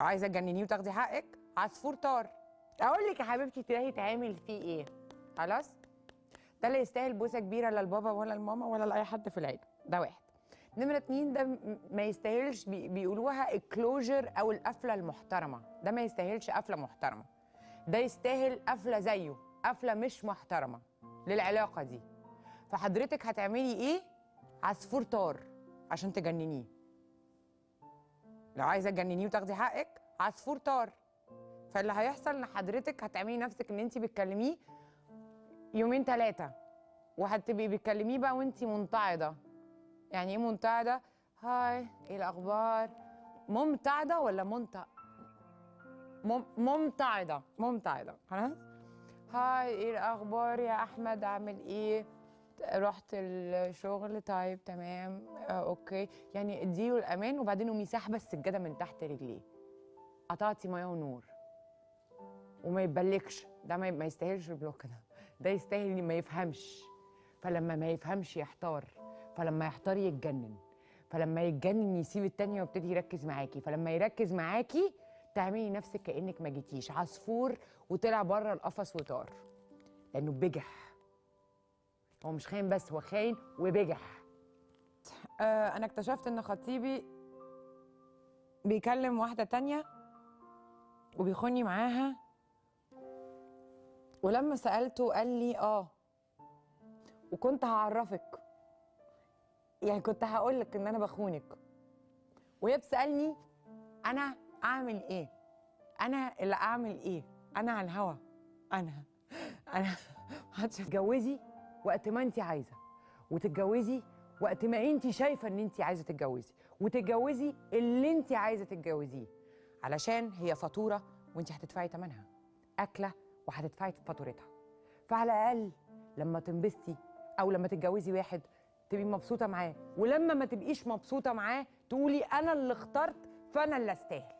عايزه تجننيه وتاخدي حقك؟ عصفور طار. اقول لك يا حبيبتي ده يتعمل فيه ايه؟ خلاص؟ ده لا يستاهل بوسه كبيرة لا لبابا ولا لماما ولا لاي حد في العيلة، ده واحد. نمره اتنين، ده ما يستاهلش، بيقولوها ال closure او القفله المحترمة، ده ما يستاهلش قفله محترمه، ده يستاهل قفله زيه، قفله مش محترمه للعلاقة دي. فحضرتك هتعملي ايه؟ عصفور طار عشان تجننيه. لو عايزه تجننيه وتاخدي حقك، عصفور طار. فاللي هيحصل ان حضرتك هتعملي نفسك ان انت بتكلميه يومين ثلاثة، وهتبقي بتكلميه بقى وانت منتعضه. يعني ايه منتعضه؟ hi، ايه الاخبار؟ ممتعضه ولا ممتعضه؟ ممتعضه، خلاص. hi، ايه الاخبار يا احمد، عامل ايه؟ رحت الشغل؟ طيب تمام، okay. يعني اديله الامان، وبعدين قومي ساحبه السجادة من تحت رجليه، قطعتي مية ونور، وما يتبلكش. ده ما يستاهلش ال block، ده يستاهل ما يفهمش. فلما ما يفهمش يحتار، فلما يحتار يتجنن، فلما يتجنن يسيب التانية ويبتدي يركز معاكي، فلما يركز معاكي تعملي نفسك كأنك ما جيتيش. عصفور وطلع بره القفص وطار، لأنه بجح. هو مش خاين بس، هو خاين وبجح. أنا اكتشفت إن خطيبي بيكلم واحدة تانية وبيخوني معاها، ولما سألته قال لي وكنت هعرفك، يعني كنت هقولك إن أنا بخونك. وهي بتسألني أنا أعمل إيه؟ أنا اللي أعمل إيه؟ أنا على الهوا، أنا هتتجوزي وقت ما أنت عايزة، وتتجوزي وقت ما أنت شايفة إن أنت عايزة تتجوزي، وتتجوزي اللي أنت عايزة تتجوزيه، علشان هي فاتورة وأنت هتدفعي ثمنها، أكلة وهتدفعي فاتورتها. فعلى الأقل لما تنبسطي أو لما تتجوزي واحد تبقي مبسوطة معاه، ولما ما تبقيش مبسوطة معاه تقولي أنا اللي اخترت فأنا اللي أستاهل.